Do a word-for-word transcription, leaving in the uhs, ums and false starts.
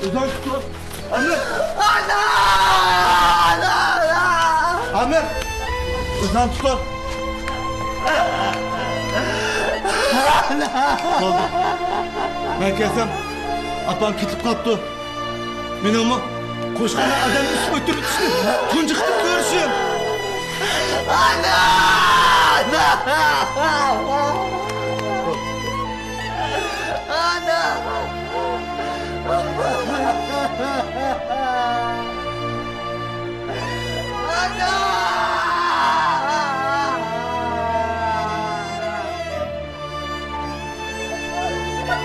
ئۆزۈڭنى تۇت. ئامىر! ئانا! ئانا! ئامىر! ئۆزۈڭنى تۇت. بولدى. مەن كەلسەم، ئاپام كېتىپ قاپتۇ. مېنىڭمۇ قوشقاندا ئادەم ئېسىپ ئۆلتۈرۈۋېتىشنى تۇنجى قېتىم كۆرۈشۈم. ئانا!